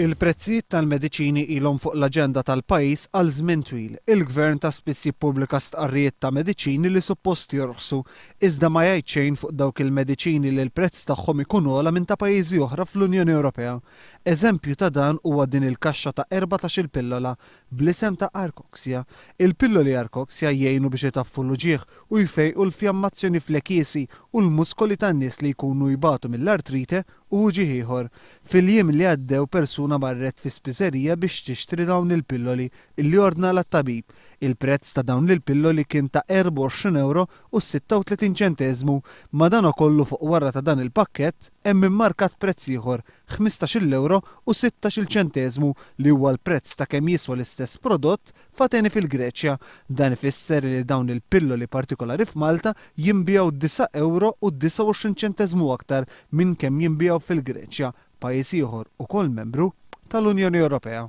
Il-prezzijiet tal-mediċini ilhom fuq l-aġenda tal-pajjiż għal żmien twil. Il-Gvern ta' spiss jippubblika stqarrijiet ta' mediċini li suppost jorħsu, iżda ma jgħid xejn fuq dawk il-mediċini li l-prezz tagħhom ikun ogħla minn ta' pajjiżi oħra fl-Unjoni Ewropea. Eżempju ta' dan huwa din il-kaxxa ta' 14-il pillola bl-isem ta' Arcoxia. Il-pilloli Arcoxia jgħinu biex itaffu l-uġigħ u jfejqu l-fjammazzjoni fl-għekiesi u l-muskoli tan-nies li jkunu jbatu mill-artrite u uġigħ ieħor. Fil-jiem li għaddew persuna marret fi spiżerija biex tixtri dawn il-pilloli li ordnalha t-tabib. Il-prezz ta' dawn il-pilloli kien ta' 24 ewro u 36 ċenteżmu. Madankollu fuq wara ta' dan il-pakkett hemm immarkat prezz ieħor, ħmistax-il ewro u sittax-il ċenteżmu li huwa l-prezz ta' kemm jiswa l-istess prodott f'Ateni fil-Greċja. Dan ifisser li dawn il-pilloli partikolari f'Malta jinbiegħu disa' ewro u 29 ċenteżmu aktar minn kemm jinbiegħu fil-Greċja, pajjiż ieħor ukoll membru tal-Unjoni Ewropea.